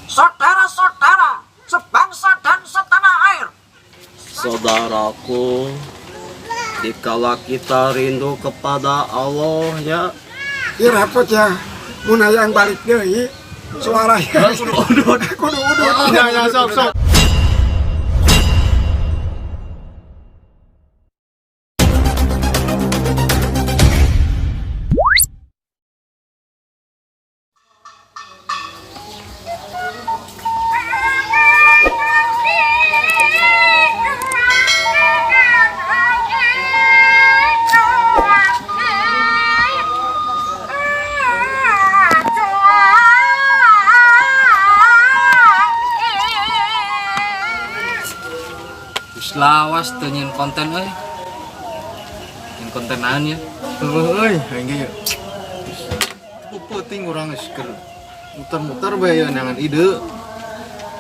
Saudara-saudara, sebangsa dan setanah air. Saudaraku, dikala kita rindu kepada Allah ya. Ieu repot ya. Mun hayang balik deui suaranya. Kudu udut. Kudu udut. Ya ya, sok sok. Geus lawas teu nyieun konten euy. Nyieun konten naon ya? Heueuh euy, aing ge. Peuting urang geus keur muter-muter bae ya neangan ide.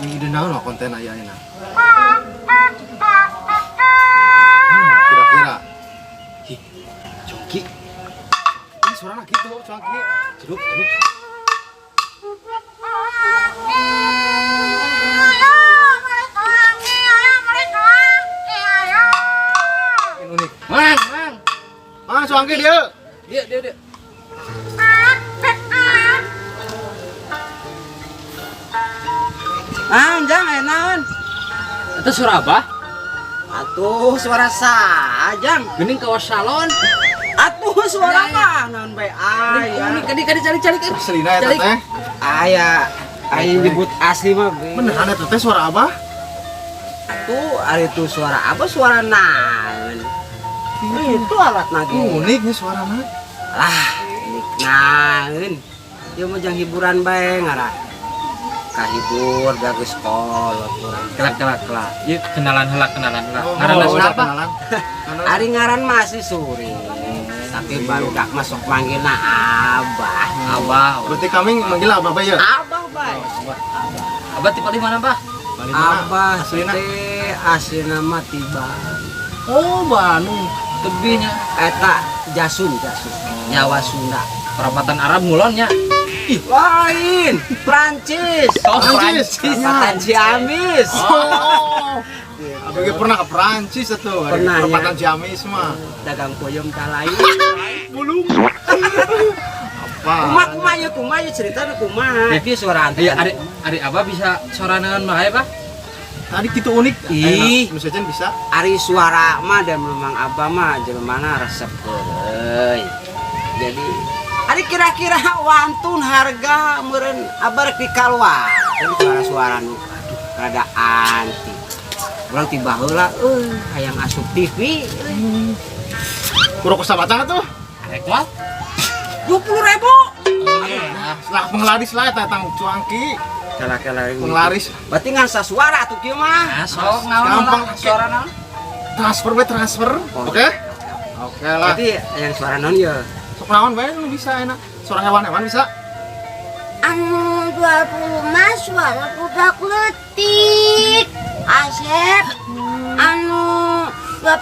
Ini ide naon lah konten aya ayeuna. Kira-kira. Hi, Jongki. Ini suarana kitu, Jongki. Jeruk, jeruk. Ini unik. Mang, mang. Ah, Cuangki dia. Dia, dia, dia. Ah, jang, aya naon? Eta suara apa? Atuh suara sajang. Geuning kawas salon. Atuh suara mah naon bae aya. Unik kadi kadi cari cari. Aslina eta Calik. teh. Aya aya nyebut asli mah. Be. Beneran eta teh suara apa? Atuh ari itu suara apa suara naon? Itu alat nage. Uniknya suarana. Lah, unik naon. Ieu mah jang hiburan bae ngarah. Kahibur gagus kolot urang. Kelak kelak kelak. Ieu kenalan heula, kenalan heula. Oh, Ngaranna oh, siapa? kenalan. Ari ngaran masih Suri. Tapi baru dak masuk manggilna Abah. Abah. Berarti kami manggil abah bae ya? Abah bae. Abah tipe di mana, Bah? Bali mana? Abah Aslina. teh aslina mah ti Bandung. Oh, Bandung. Tebihnya Eta Jasun, Jasun. Nyawa Sunda. perapatan Arab ngulonnya. Ih, lain, Prancis. Oh, Prancis. Perapatan Ciamis. Oh. Abah ge pernah ke Prancis atuh. Pernah, ya. Perapatan Ciamis mah. Dagang puyem ka lain. Bulung. Apa? Kumaha kumaha ieu kumaha ieu ceritana kumaha? Eh, Ieu suara anti. Iya, ari ari Abah bisa sorangan mah ya, Bah? Tadi gitu unik. Ih. Enak. Nu bisa. Ari suara mah dan memang abah mah jelemana resep euy. Jadi ari kira-kira wantun harga meureun abah rek dikaluarkeun suara-suara nu aduh rada anti. Urang ti baheula euy hayang asup TV euy. Kurang kesabatan atuh. Arek mah. 20.000. Lah penglaris lah eta tang Cuangki. Kala-kala Penglaris. Berarti ngan sasuara atuh kieu mah. Nah, sok naon Gampang. lah suara naon? Transfer we transfer. Oh. Oke? Oke lah. Berarti yang suara naon ye? Sok naon bae nu bisa enak. Suara hewan-hewan bisa. Anu 20 mah suara budak letik. Asep. Anu 20.000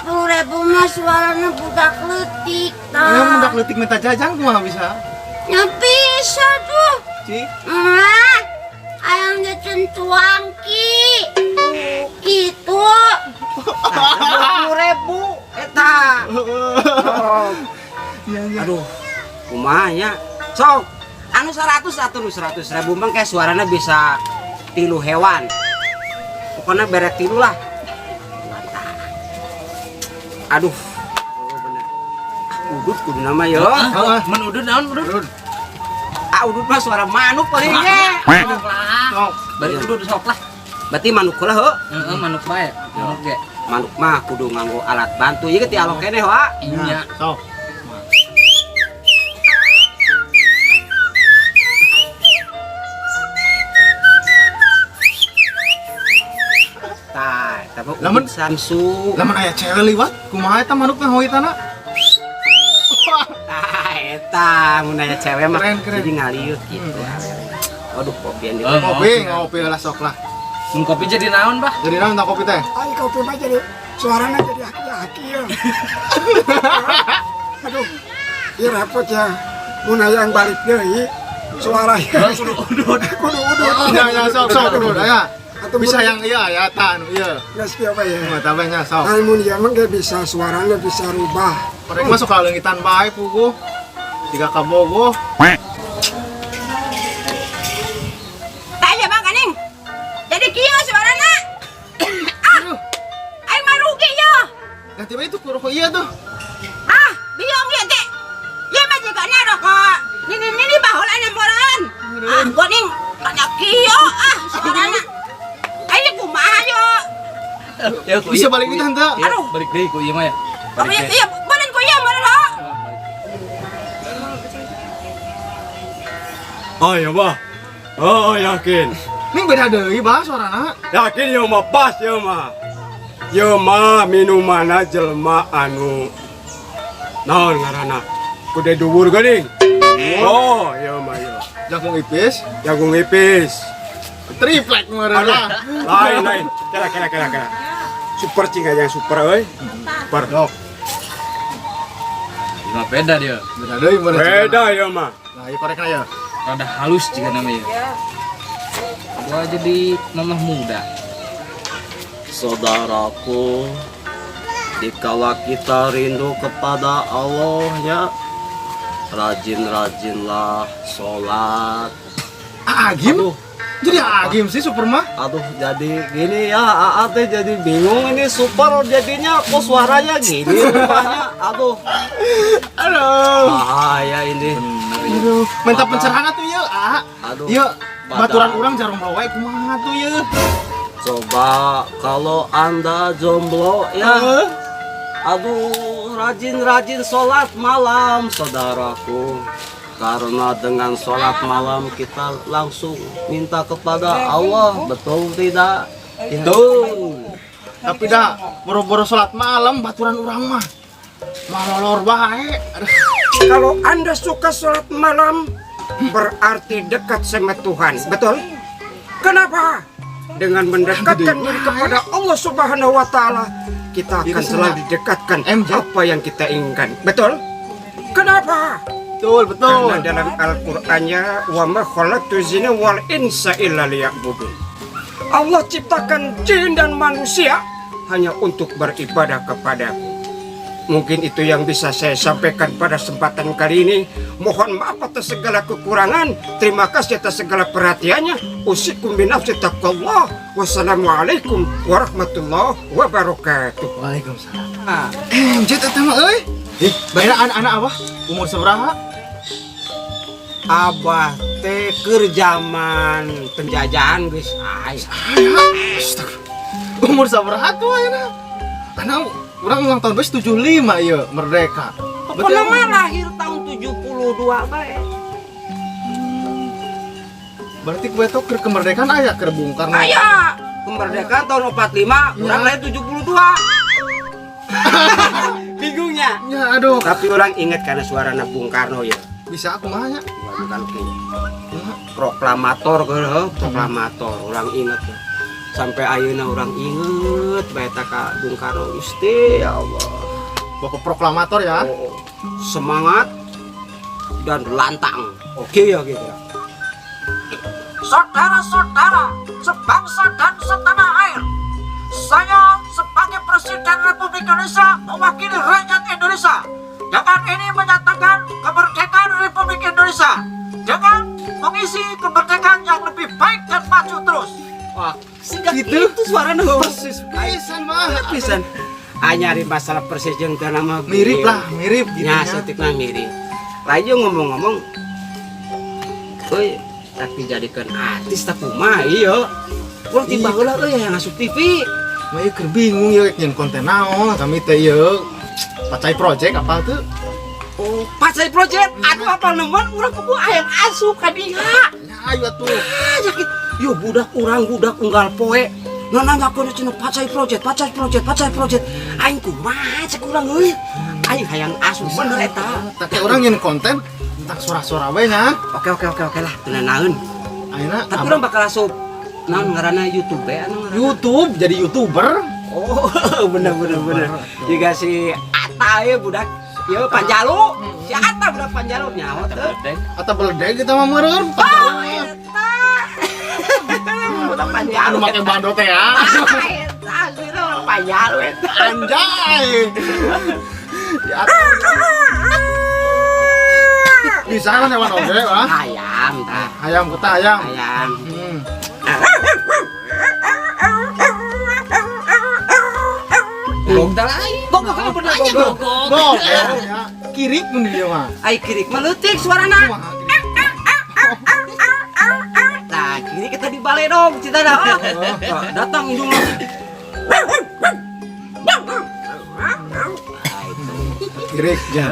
mah suaranya budak letik. Ya budak leutik minta jajan kumaha bisa? Ya bisa tuh. Cik. Mah, ayam jajan cuangki. Gitu. Nah, 20.000 eta. Oh. Iya iya. Aduh, kumaha nya? Sok, anu 100 atuh nu 100.000 mah kayak suarana bisa tilu hewan. Pokoknya bere tilu lah. Mantap. Aduh, oh bener. Ah, udut kudu nama yo. Heeh. Mun udut naon udut? Udut. Ah, udut mah suara manuk paling ge. Sok lah. Sok. Bari udut sok lah. Berarti manuk lah heuh. Heeh, manuk bae. Manuk ge. Manuk mah kudu nganggo alat bantu ieu ge ti alok keneh wa. Iya. Sok. Tah, eta mah Lamun- udut samsu. Lamun aya cewek liwat, kumaha eta manuk teh hoitana? Tah, eta mun aya cewek mah Keren, keren. jadi ngaliut gitu. Waduh, kopian di Oh. Ngopi, ngopi lah sok lah. Mun kopi jadi naon, Bah? Jadi naon tak kopi teh? Ai kopi mah jadi suaranya jadi aki-aki ya. Aduh, ieu repot ya. Mun hayang balik deui Suaranya. Kudu udut. Kudu udut. Ya ya, sok sok udut aya. Atau Bisa yang iya ya ta anu ieu. Geus kieu bae ya. Mah tabahnya sok. Ai mun ieu mah ge bisa suaranya bisa rubah. Korek masuk ka leungitan bae puguh. Tiga kabogoh. Tanya bang kaning. Jadi kieu suarana. Ah. Aing mah rugi yo. Nah, tiba itu rokok iya tuh. Ah, bingung ya teh. Ya mah jigana rokok. Nini nini baheula nemporan. Ah, goning tanya kieu ah suarana. Aing kumaha yo? Ya, ku Bisa ieu, balik ku itu ieu. henteu. Iya, Aduh. balik deui ku ieu mah ya. Oh Balik iya, deui. iya, bener ku ieu meureun ho. Oh ya mah. Oh yakin. Ini beda deui bah suarana. Yakin ya mah pas ya mah. Ya mah minumanna jelema anu naon ngaranna? Kude dhuwur geuning. Oh, ya mah ya. Jagung ipis, Jagung ipis. Triplek meureun Aduh, lah. lain lain. Kira kira kira kira. Super cing aja yang super euy. Super. Dok, Ieu mah beda dia. Beda deui meureun. Beda ya mah. Nah, ieu korekna ya. Rada halus juga namanya. Gua jadi mamah muda. Saudaraku, dikala kita rindu kepada Allah ya, rajin-rajinlah sholat. Ah, Agim? Aduh. Jadi Agim sih super mah. Aduh, jadi gini ya, Aa teh jadi bingung ini super jadinya kok suaranya gini rupanya. Aduh, Aduh. bahaya ini. Aduh, minta pencerahan atuh ieu, ah. Aduh. Ieu baturan Padahal- urang jarong bawa kumaha tuh ieu. Coba kalau Anda jomblo ya, aduh, rajin-rajin sholat malam, saudaraku. Karena dengan sholat malam kita langsung minta kepada Allah, betul tidak? Betul. Tapi dah boro-boro salat malam baturan urang mah. Malolor bae. Aduh. Kalau Anda suka sholat malam, berarti dekat sama Tuhan. Betul? Kenapa? Dengan mendekatkan diri kepada Allah Subhanahu wa taala, kita akan selalu didekatkan MJ. Apa yang kita inginkan. Betul? Kenapa? Betul, betul. Karena dalam Al-Qur'annya وما خلقت الجن والإنس إلا ليعبدون. Allah ciptakan jin dan manusia hanya untuk beribadah kepadaku. Mungkin itu yang bisa saya sampaikan pada kesempatan kali ini. Mohon maaf atas segala kekurangan. Terima kasih atas segala perhatiannya. أوصيكم بنفسي تقوى الله. Wassalamualaikum warahmatullahi wabarakatuh. Waalaikumsalam. Ah, MJ eta mah euy. Ih, bae anak-anak apa? Umur sabaraha? Abah teh keur zaman penjajahan geus aya. Astaga. Umur sabaraha tuh ayeuna? Karena urang ulang tahun geus 75 ieu merdeka. Pokoknya mah lahir tahun 72 bae. Berarti kue tuh keur kemerdekaan aya keur Bung Karno. Aya kemerdekaan tahun 45, urang lahir 72. Bingungnya. Ya aduh. Tapi urang ingat karena suara Bung Karno ya. Bisa aku mah nya. Bung Karno kayaknya. Proklamator ke, proklamator, urang inget ya. Sampai ayeuna urang inget bae ta ka Bung Karno Gusti ya Allah. Bapak proklamator ya. Oh, semangat dan lantang. Oke ya gitu. Saudara-saudara, sebangsa dan setanah air, saya sebagai Presiden Republik Indonesia mewakili rakyat Indonesia dengan ini menyatakan kemerdekaan Republik Indonesia dengan mengisi kemerdekaan yang lebih baik dan maju terus. Wah, sehingga Gitu. itu suaranya Persis pisan mah. Pisan. Hanya di masalah persis jeung teu nama Mirip lah, mirip gitu Ya, ya. saeutikna mirip. Lain ngomong-ngomong, euy, tapi jadikan artis tak kumaha ieu. Urang tiba heula euy yang asup TV. Mah ieu keur bingung ya nyen konten naon kami teh ieu. Pacai project apa tuh? Oh, Pacai Project. Aduh, apa nemen urang kudu hayang asup ka dieu. Ya ayo atuh. Ah, sakit. Yo budak urang budak unggal poe. Nanyakeun cenah Pacai Project, Pacai Project, Pacai Project. Aing kumaha cek urang euy. Aing hayang asup bener eta. Tapi urang nyen konten tentang suara-suara we nya. Oke lah, teu naon. Ayeuna Tapi urang bakal asup naon ngaranna YouTube ya anu ngaranna? YouTube jadi YouTuber. Oh, bener bener bener. Juga si Ata ya budak. Ieu Panjalu. Si Ata budak Panjalu nyaho teu. Atau beledeg kita mah meureun. Oh, eta. Budak Panjalu. Anu make bando teh ya. Eta asli orang Panjalu eta. Anjay. Di atas. Bisa kan hewan oge, wah. Ayam tah. Ayam kita ayam. Ayam. Gogok dah lain. Gogok bener gogok. Gogok. Ya. Kirik mun di dieu mah. Ai kirik mah leutik suarana. Nah, kiri kita di balai dong, cita dah. Datang indung. Kirik ja.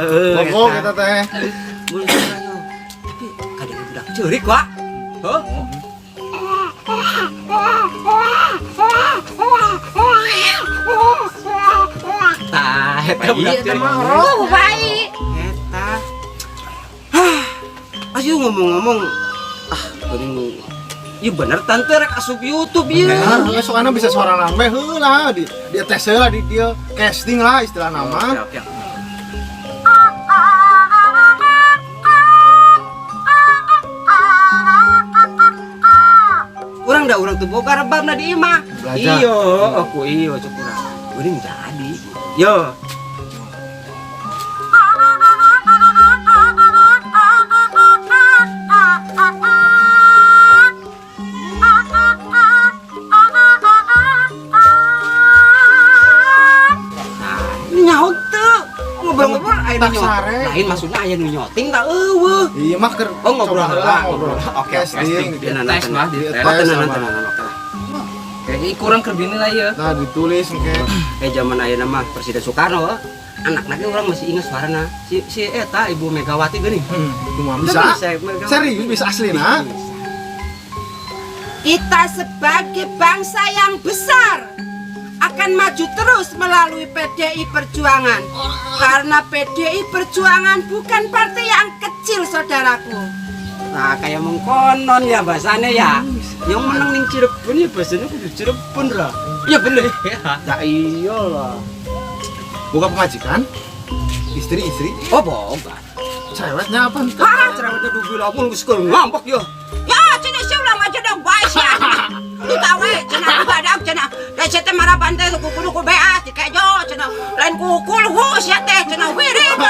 Gogok kita teh. Tapi kadang budak ceurik, Wak. Heuh. Tah, eta budak ceurik. Oh, baik. Eta. Hah. Ayo ngomong-ngomong. Ah, geuning. Ieu bener tante rek asup YouTube ieu. Nah, soalnya bisa suara nambah heula di tes heula di dia casting lah istilah nama. Oke, oke. Urang da urang tuh boga rebabna di imah. Belajar. Iyo, aku iyo cuk urang. Geuning jadi. Yo. Nah, ini nyaho teu. Ngobrol-ngobrol aya nu nyoting. Lain maksudnya aya nu nyoting tak eueuh. Iya mah keur Oh, ngobrol heula, ngobrol. Oke, casting. Tes mah di Di tes. Oh, tes tenanan sama. tenanan oke lah. Kayaknya kurang kerbini lah ya. Nah, ditulis engke. Kayak zaman ayeuna mah Presiden Soekarno, anak-anaknya orang masih ingat suarana. Si si eta Ibu Megawati geuning. Kumaha bisa? Megawati. Serius bisa asli nah. Kita sebagai bangsa yang besar akan maju terus melalui PDI Perjuangan. Karena PDI Perjuangan bukan partai yang kecil, saudaraku. Nah, kayak mengkonon ya bahasanya ya. Yang menang ning Cirebon ya bahasanya kudu Cirebon lah. Iya bener. Ya iyalah. Buka pemajikan? Istri-istri? Oh, boga. Ceweknya apa? Ah, cerewetnya dubi lamun geus keur ngambek ya. Ya, cenah sieu ulah maju dong bae sia. Lu tawe cenah badak cenah. Da sia teh maraban teh kudu ku beas dikejo cenah. Lain kukul hu sia teh cenah wirid.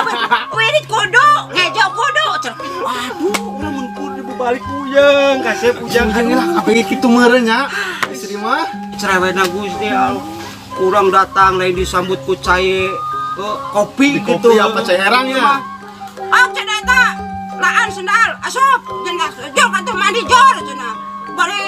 Wirid kudu, ngejo kudu cenah. Aduh, urang mun pun balik puyeng, kasep puyeng. Aduh lah, apa kitu meureun nya? Istri mah cerewetna Gusti Allah. Urang datang lain disambut ku cai kopi Di gitu. kopi apa cai herang ya? Oh, cenah eta. Laan sendal, asup cenah. Jor katuh mandi jor cenah. Bari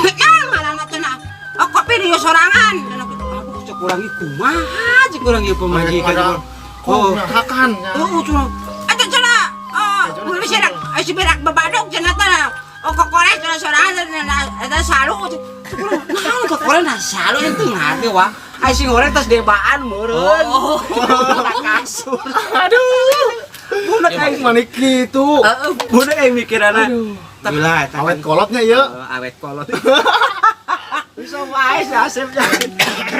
ya marana cenah. Oh, kopi di sorangan cenah. Aduh, cek urang ieu kumaha cek urang ieu pamajikan. Oh, hakan nya. Oh, cenah. Eta cenah. Oh, bisa rak si berak babadog cenah teh. Oh, kokore cenah sorangan cenah eta salu. Nah, kokore nah salu itu ngarti wah. Ai sing goreng tos debaan meureun. Oh. Kasur. Aduh. Budak aing Mana kitu? Heeh, budak aing mikiranna. Gila eta. Awet kolotnya ya. Awet kolot. Bisa wae si Asep ya.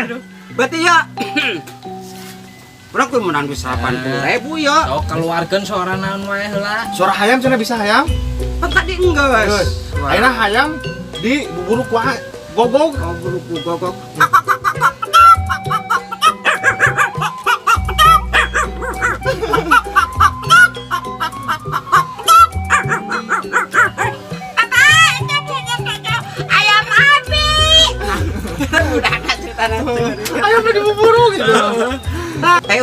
Aduh. Berarti ya urang kudu menang duit 80.000 ya. Oh, keluarkan suara naon wae heula. Suara hayam cenah bisa hayam? Kan tadi enggak, Geus. Ayeuna hayam di buburu ku gogog. Oh, buburu ku gogog. Ayam api. Udah ada ceritanya. Ayamnya dibuburu gitu.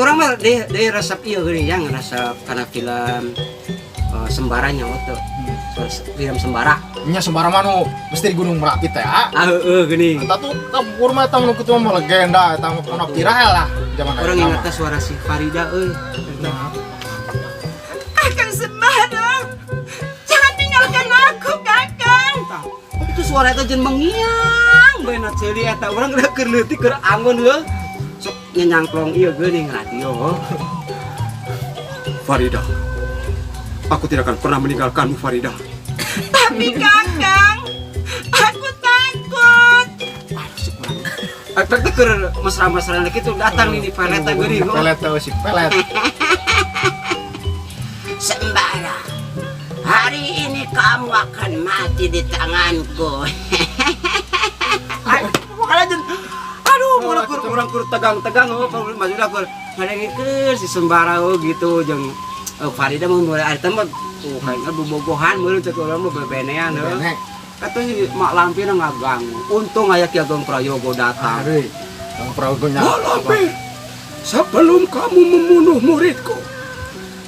Orang mah di resep ieu geuning yang resep karena film Sembaranya waktu. Film Sembara. Nya Sembara mah nu mesti di Gunung Merapi teh. Ah heueuh geuning. Eta tuh kapur mah eta nu kitu mah legenda eta mah pernah viral lah zaman Orang eta ingat mah. suara si Farida euy. Kakang Sembara, jangan tinggalkan aku, Kakang. Itu suara eta jeung mengiang beuna ceuli eta urang keur leutik keur anggon heuh. Sok nyanyangklong ieu geuning radio. Farida, aku tidak akan pernah meninggalkanmu, Farida. Tapi Kakang, aku takut. Aduh, teh keur mesra-mesrana kitu datang nih di pelet teh geuning. Pelet teh si pelet. mati di tanganku. Ay, bukan aja. Aduh, urang kur urang kur tegang-tegang, oh, maksudnya kur ngadengikeun si Sembara, oh, gitu jeung, oh, Farida mau mulai ada tempat, oh, kayaknya bobogohan meureun cek urang mah bebenean heuh. Bebene. Katanya si Mak Lampir ngaganggu. Untung aya Ki Ageng Prayogo datang. Aduh. Bang Prayogo nya. Mak Lampir, sebelum kamu membunuh muridku,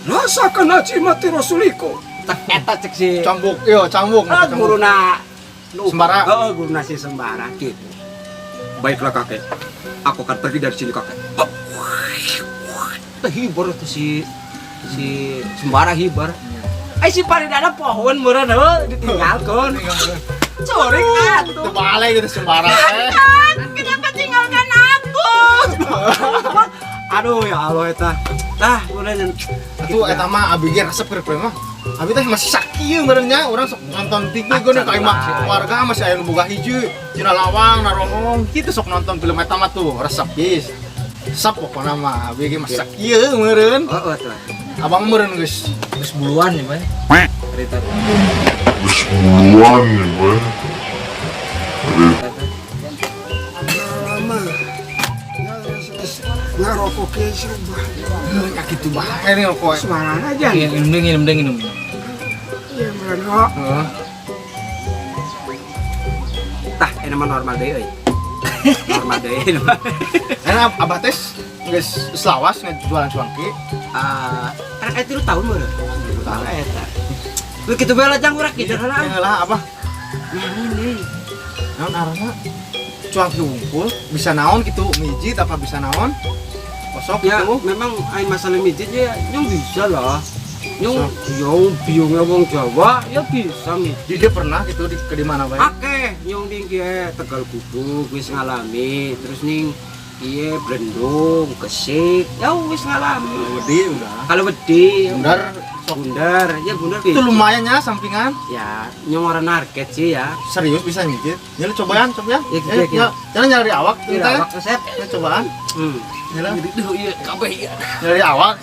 rasakan ajimat rasuliku. Eta cek si Cambuk, iya cambuk. Ah, guruna Sembara. Heeh, guruna si Sembara gitu. Baiklah, kakek, aku akan pergi dari sini, kakek. Teh hiber tuh si si Sembara hiber. Eh, si Farida ada pohon meureun heuh ditinggalkeun. Curik atuh. Terbalik gitu Sembara eh. Kenapa tinggalkan aku? Aduh, ya Allah eta. Tah, meureun. Itu eta mah abi ge resep keur mah. Abi teh masih sakieu meureun nya urang sok nonton TV geuning ka imah warga masih aya nu boga hiji dina lawang narohong kitu sok nonton film eta mah tuh resep geus. Resep pokona mah abi ge masih sakieu meureun. Heeh tuh. Abang meureun geus Geus buluan ya, Bay. Cerita. Buruan nih, Boy. Lama. Ngarokok ke siapa? Nya kitu bae nih rokok. Suara aja. Minum deui, minum deui, minum. Iya, mereka. Heeh. Tah, ini mah normal deui euy. Normal deui ini mah. Enak abah teh geus selawas ngejualan cuangki. Ah, kan aya 3 tahun meureun. 3 tahun eta. Lu kitu bae lah jang urang kitu heula. Heula abah. Naon deui? Naon arana? Cuangki wungkul bisa naon gitu mijit apa bisa naon? Kosok Ya, gitu. memang ai masalah mijit ya nyong bisa lah. Nyong nyong biungnya wong Jawa ya bisa mijit. Jadi dia pernah gitu di ke di mana bae? Akeh nyong ning kiye Tegal Gubuk wis ngalami, terus ning kiye Blendung, Kesik, ya wis ngalami. Wedi udah. Kalau wedi, Bundar sok bundar, ya bundar itu lumayan ya sampingan. Ya, nyong orang target sih ya. Serius bisa mijit. Ya lu cobaan, cobaan. Ya, gitu, ya, gitu. Ya, jangan nyari awak tuh Kira teh. awak resep. Ya cobaan. Nyala. Duh, iya kabeh iya. Nyari awak.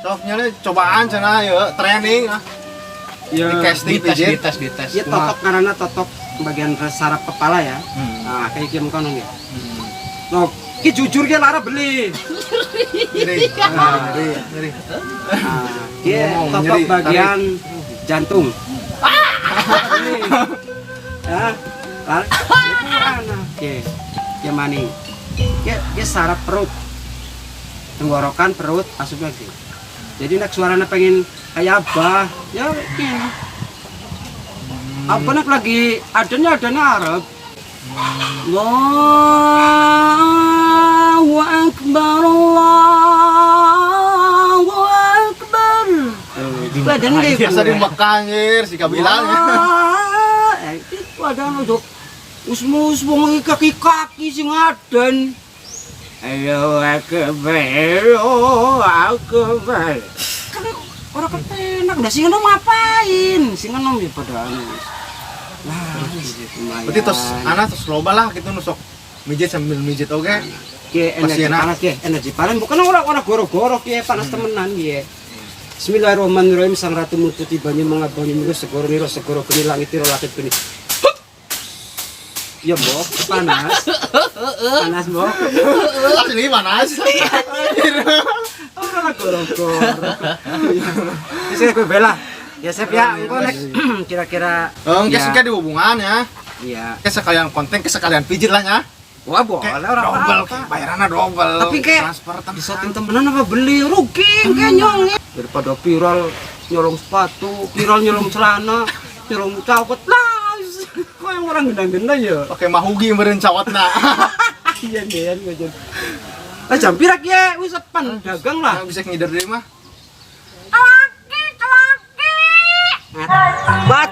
Sok nyala cobaan cenah ya training ah. Ya, Di casting Dites, pijit. dites, dites. ya totok karena totok bagian saraf kepala ya. Hmm. Nah, kayak gimana kono ya. Nah, ki jujur ki lara beli. Nyeri. Nyeri, nyeri. Nah, ki Ngomong, totok nyeri, bagian jantung. Beli. Ya, lara. Oke, ya maning. Ki ki saraf perut. Tenggorokan perut asup lagi. Jadi nek suaranya pengen kayak abah, ya gini. Apa nek lagi adanya adanya Arab. Allahu Akbar, Allahu Akbar. Badan deh. Biasa di Mekah anjir si Kabilang. Wah, itu ada untuk usmus wong kaki-kaki sing adan. Allahu Akbar, Allahu Akbar. Kan ora kepenak, dah sing enom ngapain? Sing enom ya pada anu. Lah, lumayan. Berarti tos anak tos loba lah gitu nu sok mijit sambil mijit oke. Ki energi Pasieuna. Panas ki, energi panas bukan orang orang goro-goro ki panas temenan ki. Bismillahirrahmanirrahim, Sang Ratu mututi banyu mangabani mulu segoro niro segoro geni langit tiro langit geni. Ya mbok, panas. Panas mbok. Asli panas. Ora goro-goro. Wis kowe bela. Ya Sep ya, engko nek kira-kira Engke ya, sih di hubungan ya. Iya. Ke sekalian konten, ke sekalian pijit lah ya. Wah, boleh ora Double, apa-apa. kayak bayarannya double. Tapi kayak transfer tenang. Disoting temenan apa beli rugi kayak nyong. Daripada viral nyolong sepatu, viral nyolong celana, nyolong cawet lah. Kok yang orang gendang-gendang ya? Pakai mahugi meureun cawatna. Iya nih, kan. Lah jam pira ki wis sepan dagang lah. Nah, bisa ngider deui mah. Cuangki, cuangki. Bat